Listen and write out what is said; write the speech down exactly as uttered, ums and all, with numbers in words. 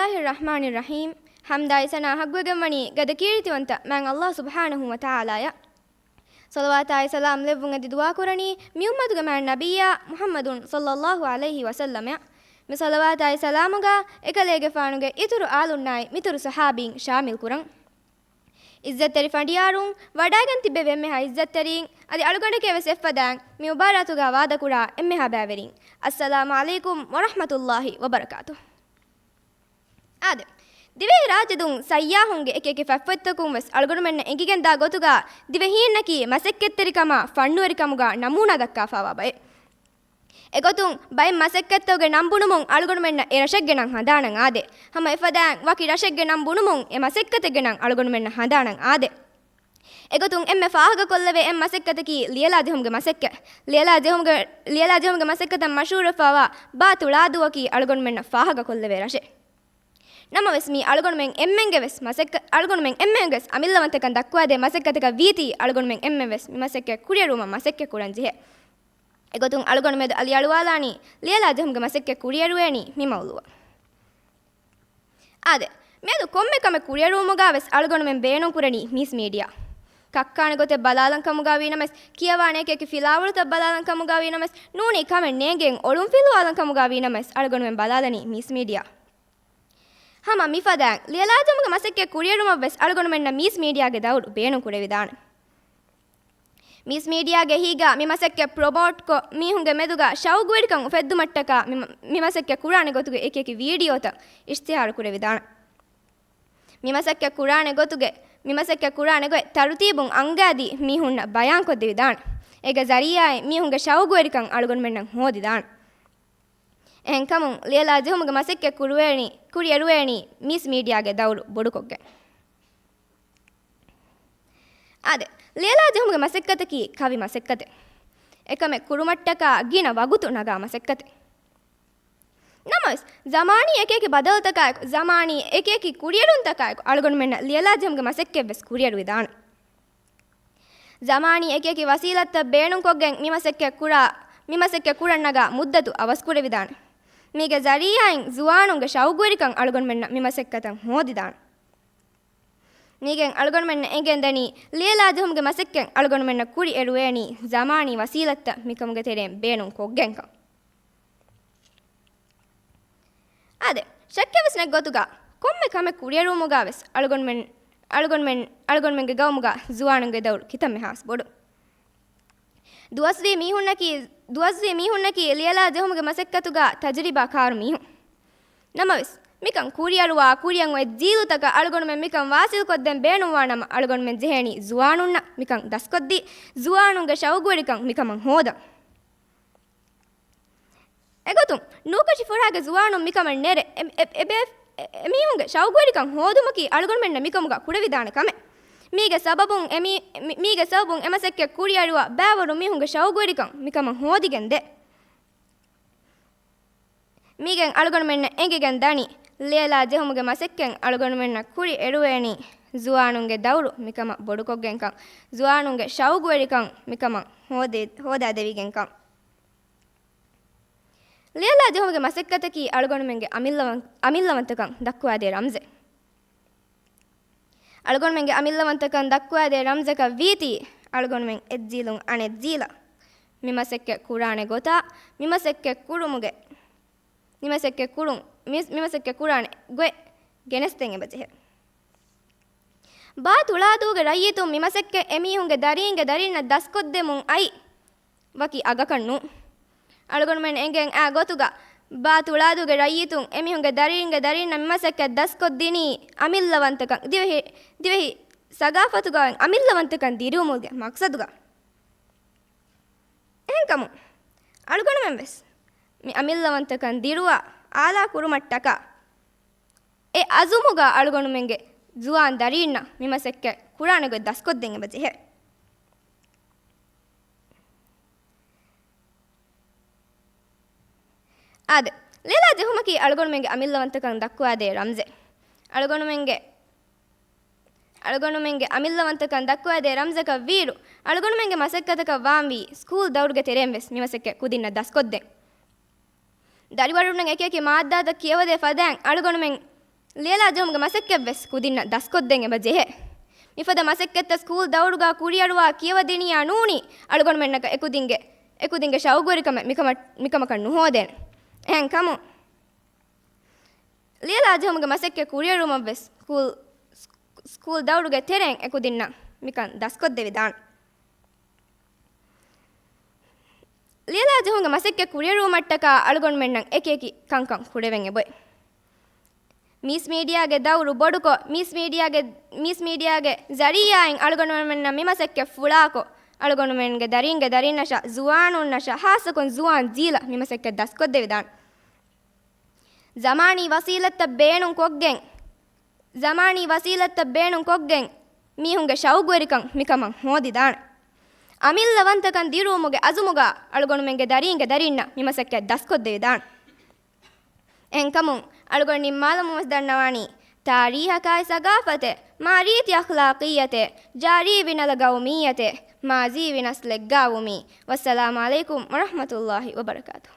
ބިސްމިއްލާހިއްރަޙްމާނިއްރަޙީމް. ޙަމްދާއި ސަނާ ޙައްޤުވެގެންވަނީ ގަދަ ކީރިތިވަންތަ މާތް ﷲ ސުބްޙާނަހޫ ވަތަޢާލާއަށް. ޞަލަވާތާއި ސަލާމް ލެއްވުން އެދި ދުޢާކުރަނީ މި އުއްމަތުގެ މާތް ނަބިއްޔާ މުޙައްމަދު ޞައްލައްލާހު ޢަލައިހި ވަސައްލަމަށް. މި ޞަލަވާތާއި ސަލާމުގަ އެކަލޭގެފާނުގެ އިތުރު އާލުންނާއި މިތުރު ޞަޙާބީން ޝާމިލް ކުރަން. ޢިއްޒަތްތެރި ފަނޑިޔާރުން، ވަޑައިގެން ތިއްބެވި އެންމެހާ ޢިއްޒަތްތެރީން، އަދި އަޅުގަނޑެކޭ ވެސް އެއްފަދައިން މި މުބާރާތުގަ ވާދަކުރާ އެންމެހާ ބައިވެރިން، އައްސަލާމު ޢަލައިކުމް ވަރަޙްމަތުﷲ ވަބަރަކާތުހު. އާދެ، ދިވެހިރާއްޖެ ދުން ސައްޔާހުންގެ އެކި އެކި ފަތްފޮތްތަކުން ވެސް އަޅުގަނޑުމެންނަށް އެނގިގެންދާ ގޮތުގަ ދިވެހީންނަކީ މަސައްކަތްތެރިކަމާ ފަންނުވެރިކަމުގަ ނަމޫނާ ދައްކާފައިވާ ބައެއް. އެގޮތުން ބައެއް މަސައްކަތްތަކުގެ ނަން ބުނުމުން އަޅުގަނޑުމެންނަށް އެ ރަށެއްގެ ނަން ހަނދާނަށް އާދޭ. ހަމަ އެފަދައިން ވަކި ރަށެއްގެ ނަން ބުނުމުން އެ މަސައްކަތެއްގެ ނަން އަޅުގަނޑުމެންނަށް ހަނދާނަށް އާދޭ. އެގޮތުން އެންމެ ފާހަގަކޮށްލެވޭ އެއް މަސައްކަތަކީ ލިޔެލާ ޖެހުމުގެ މަސައްކަތް. ލިޔެލާ ޖެހުމުގެ، ލިޔެލާ ޖެހުމުގެ މަސައްކަތަށް މަޝްހޫރުވެފައިވާ ބާ ތުޅާދޫއަކީ އަޅުގަނޑުމެންނަށް ފާހަގަކޮށްލެވޭ ރަށެއް. ނަމަވެސް މީ އަޅުގަނޑުމެން އެންމެންގެ ވެސް މަސައްކަ-، އަޅުގަނޑުމެން އެންމެންގެ ވެސް އަމިއްލަވަންތަކަން ދައްކުވާދޭ މަސައްކަތަކަށް ވީތީ، އަޅުގަނޑުމެން އެންމެން ވެސް މި މަސައްކަތް ކުރިއެރުވުމަށް މަސައްކަތް ކުރަން ޖެހޭ. އެގޮތުން އަޅުގަނޑު މެދު އަލިއަޅުވާލާނީ، ލިޔެލާ ޖެހުމުގެ މަސައްކަތް ކުރިއެރުވޭނީ މި މައުޟޫޢަށް. އާދެ، މިއަދު ކޮންމެ ކަމެއް ކުރިއެރުވުމުގަ ވެސް އަޅުގަނޑުމެން ބޭނުން ކުރަނީ މީސް މީޑިއާ. ކައްކާނެ ގޮތެއް ބަލާލަން ކަމުގަ ވީ ނަމަވެސް، ކިޔަވާނެ އެކި އެކި ފިލާވަޅުތައް ބަލާލަން ކަމުގަ ވީ ނަމަވެސް، ނޫނީ ކަމެއް ނޭނގެން އޮޅުން ފިލުވާލަން ކަމުގަ ވީ ނަމަވެސް، އަޅުގަނޑުމެން ބަލާލަނީ މީސް މީޑިއާ. ހަމަ މިފަދައިން ލިޔެލާޖެހުމުގެ މަސައްކަތް ކުރިއެރުމަށް ވެސް އަޅުގަނޑުމެންނަށް މީސް މީޑިއާގެ ދައުރު ބޭނުން ކުރެވިދާނެ. މީސް މީޑިއާގެ އެހީގަ މި މަސައްކަތް ޕްރޮމޯޓްކޮށް، މީހުންގެ މެދުގަ ޝައުގުވެރިކަން އުފެއްދުމަށްޓަކާ މި، މި މަސައްކަތް ކުރާނެ ގޮތުގެ އެކި އެކި ވީޑިއޯތައް އިޝްތިހާރު ކުރެވިދާނެ. މި މަސައްކަތް ކުރާނެ ގޮތުގެ، މި މަސައްކަތް ކުރާނެ ގޮތް ތަރުތީބުން އަންގާދީ މީހުންނަށް ބަޔާންކޮށްދެވިދާނެ. އޭގެ ޒަރީޢާއިން މީހުންގެ ޝައުގުވެރިކަން އަޅުގަނޑުމެންނަށް ހޯދިދާނެ. އެހެންކަމުން ލިޔެލާ ޖެހުމުގެ މަސައްކަތް ކުރުވޭނީ، ކުރިއެރުވޭނީ މީސް މީޑިއާގެ ދައުރު ބޮޑުކޮށްގެން. އާދެ، ލިޔެލާ ޖެހުމުގެ މަސައްކަތަކީ ކަވި މަސައްކަތެއް. އެކަމެއް ކުރުމަށްޓަކާ ގިނަ ވަގުތު ނަގާ މަސައްކަތެއް. ނަމަވެސް، ޒަމާނީ އެކި އެކި ބަދަލުތަކާއެކު، ޒަމާނީ އެކި އެކި ކުރިއެރުންތަކާއެކު އަޅުގަނޑުމެންނަށް ލިޔެލާ ޖެހުމުގެ މަސައްކަތްވެސް ކުރިއެރުވިދާނެ. ޒަމާނީ އެކި އެކި ވަސީލަތްތައް ބޭނުންކޮށްގެން މި މަސައްކަތް ކުރާ، މި މަސައްކަތް ކުރަން ނަގާ މުއްދަތު އަވަސްކުރެވިދާނެ. މީގެ ޒަރީޢާއިން ޒުވާނުންގެ ޝައުގުވެރިކަން އަޅުގަނޑުމެންނަށް މި މަސައްކަތަށް ހޯދިދާނެ. މީގެން އަޅުގަނޑުމެންނަށް އެނގެންދަނީ، ލިޔެލާ ޖެހުމުގެ މަސައްކަތް އަޅުގަނޑުމެންނަށް ކުރި އެރުވޭނީ ޒަމާނީ ވަސީލަތްތައް މިކަމުގެ ތެރެއިން ބޭނުން ކޮށްގެންކަން. އާދެ، ޝައްކެއްވެސް ނެތް ގޮތުގަ، ކޮންމެ ކަމެއް ކުރިއެރުވުމުގަ ވެސް އަޅުގަނޑުމެން، އަޅުގަނޑުމެން، އަޅުގަނޑުމެންގެ ގައުމުގަ ޒުވާނުންގެ ދައުރު ކިތަންމެހާސް ބޮޑު. ދުވަސްވީ މީހުންނަކީ، ދުވަސްވީ މީހުންނަކީ ލިޔެލާ ޖެހުމުގެ މަސައްކަތުގަ ތަޖުރިބާ ކާރު މީހުން. ނަމަވެސް، މިކަން ކުރިއަރުވާ ކުރިއަށް އޮތް ޖީލުތަކަށް އަޅުގަނޑުމެން މިކަން ވާސިލްކޮށްދޭން ބޭނުންވާ ނަމަ، އަޅުގަނޑުމެން ޖެހޭނީ ޒުވާނުންނަށް މިކަން ދަސްކޮށްދީ، ޒުވާނުންގެ ޝައުގުވެރިކަން މިކަމަށް ހޯދަން. އެގޮތުން، ނޫކަށިފުރާގެ ޒުވާނުން މިކަމަށް ނެރެ، އެ، އެ، އެ ބޭ-، އެ، އެމީހުންގެ ޝައުގުވެރިކަން ހޯދުމަކީ އަޅުގަނޑުމެންނަށް މިކަމުގަ ކުރެވިދާނެ ކަމެއް. މީގެ ސަބަބުން އެމީ-، މި-، މީގެ ސަބަބުން އެމަސައްކަތް ކުރިއަރުވާ ބައިވަރު މީހުންގެ ޝައުގުވެރިކަން މިކަމަށް ހޯދިގެން ދޭ. މީގެން އަޅުގަނޑުމެންނަށް އެނގިގެން ދަނީ، ލިޔެލާ ޖެހުމުގެ މަސައްކަތް އަޅުގަނޑުމެންނަށް ކުރި އެރުވޭނީ، ޒުވާނުންގެ ދައުރު މިކަމަށް ބޮޑުކޮށްގެންކަން، ޒުވާނުންގެ ޝައުގުވެރިކަން މިކަމަށް ހޯދޭ-، ހޯދާދެވިގެންކަން. ލިޔެލާ ޖެހުމުގެ މަސައްކަތަކީ އަޅުގަނޑުމެންގެ އަމިއްލަވަން-، އަމިއްލަވަންތަކަން ދައްކުވާދޭ ރަމްޒެއް. އަޅުގަނޑުމެންގެ އަމިއްލަވަންތަކަން ދައްކުވާދޭ ރަމްޒަކަށް ވީތީ، އަޅުގަނޑުމެން އެއްޖީލުން އަނެއްޖީލަށް މި މަސައްކަތް ކުރާނެ ގޮތާ، މި މަސައްކަތް ކުރުމުގެ، މި މަސައްކަތް ކުރުން، މި، މި މަސައްކަތް ކުރާނެ ގޮތް ގެނެސްދޭން އެބަޖެހޭ. ބާ ތުޅާދޫގެ ރައްޔިތުން މި މަސައްކަތް އެމީހުންގެ ދަރީންގެ ދަރިންނަށް ދަސްކޮށްދެމުން އައި ވަކި އަގަކަށް ނޫން. އަޅުގަނޑުމެން އެނގެން އާ ގޮތުގަ، ބާ ތުޅާދޫގެ ރައްޔިތުން އެމީހުންގެ ދަރީންގެ ދަރިންނަށް މި މަސައްކަތް ދަސްކޮށްދިނީ އަމިއްލަވަންތަކަން، ދިވެހި، ދިވެހި ސަގާފަތުގަ އޮތް އަމިއްލަވަންތަކަން ދިރިއުމުގެ މަޤްޞަދުގަ. އެހެންކަމުން، އަޅުގަނޑުމެން ވެސް މި އަމިއްލަވަންތަކަން ދިރުވާ އާލާ ކުރުމަށްޓަކާ، އެ އަޒުމުގަ އަޅުގަނޑުމެންގެ ޒުވާން ދަރީންނަށް މި މަސައްކަތް ކުރާނެ ގޮތް ދަސްކޮށްދޭން އެބަޖެހޭ. އާދެ، ލިޔެލާ ޖެހުމަކީ އަޅުގަނޑުމެންގެ އަމިއްލަވަންތަކަން ދައްކުވާދޭ ރަމްޒެއް. އަޅުގަނޑުމެންގެ، އަޅުގަނޑުމެންގެ އަމިއްލަވަންތަކަން ދައްކުވާދޭ ރަމްޒަކަށް ވީއިރު، އަޅުގަނޑުމެންގެ މަސައްކަތަކަށް ވާންވީ ސްކޫލް ދައުރުގެ ތެރެއިން ވެސް މި މަސައްކަތް ކުދިންނަށް ދަސްކޮށްދޭން. ދަރިވަރުންނަށް އެކި އެކި މާއްދާތައް ކިޔަވަދޭ ފަދައިން އަޅުގަނޑުމެން ލިޔެލާ ޖެހުމުގެ މަސައްކަތްވެސް ކުދިންނަށް ދަސްކޮށްދޭން އެބަ ޖެހޭ. މިފަދަ މަސައްކަތްތައް ސްކޫލް ދައުރުގަ ކުރިއަރުވާ ކިޔަވަދިނިޔާ ނޫނީ އަޅުގަނޑުމެންނަކަށް އެކުދިންގެ، އެކުދިންގެ ޝައުގުވެރިކަމެއް މިކަމަށް، މިކަމަކަށް ނުހޯދޭނެ. އެހެންކަމުން، ލިޔެލާ ޖެހުމުގެ މަސައްކަތް ކުރިއަރުވުމަށްވެސް ސްކޫލް، ސްކޫލް ދައުރުގެ ތެރެއިން އެކުދިންނަށް މިކަން ދަސްކޮށްދެވިދާނެ. ލިޔެލާ ޖެހުމުގެ މަސައްކަތް ކުރިއަރުވުމަށްޓަކާ އަޅުގަނޑުމެންނަށް އެކިއެކި ކަންކަން ކުރެވެން އެބައޮތް. މީސް މީޑިއާގެ ދައުރު ބޮޑުކޮށް، މީސް މީޑިއާގެ، މީސް މީޑިއާގެ ޒަރީއާއިން އަޅުގަނޑުމެންނަށް މި މަސައްކަތް ފުޅާކޮށް، އަޅުގަނޑުމެންގެ ދަރީންގެ ދަރިންނަށާ، ޒުވާނުންނަށާ، ހާއްސަކޮށް ޒުވާން ޖީލަށް މި މަސައްކަތް ދަސްކޮށްދެވިދާނެ. ޒަމާނީ ވަސީލަތްތައް ބޭނުން ކޮށްގެން، ޒަމާނީ ވަސީލަތްތައް ބޭނުން ކޮށްގެން، މީހުންގެ ޝައުގުވެރިކަން މިކަމަށް ހޯދިދާނެ. އަމިއްލަވަންތަކަން ދިރުވުމުގެ އަޒުމުގަ އަޅުގަނޑުމެންގެ ދަރީންގެ ދަރިންނަށް މި މަސައްކަތް ދަސްކޮށްދެވިދާނެ. އެހެންކަމުން، އަޅުގަނޑު ނިންމާލަމުން ވެސް ދަންނަވާނީ، ތާރީހަކާއި ސަގާފަތެއް، މާ ރީތި އަޚްލާޤިއްޔަތެއް، ޖާރީ ވިނަލަ ގައުމިއްޔަތެއް، މާޒީ ވިނަސް ލެއްގާވުމީ. ވައްސަލާމު ޢަލައިކުމް ވަރަޙްމަތުﷲި ވަބަރަކާތުހު.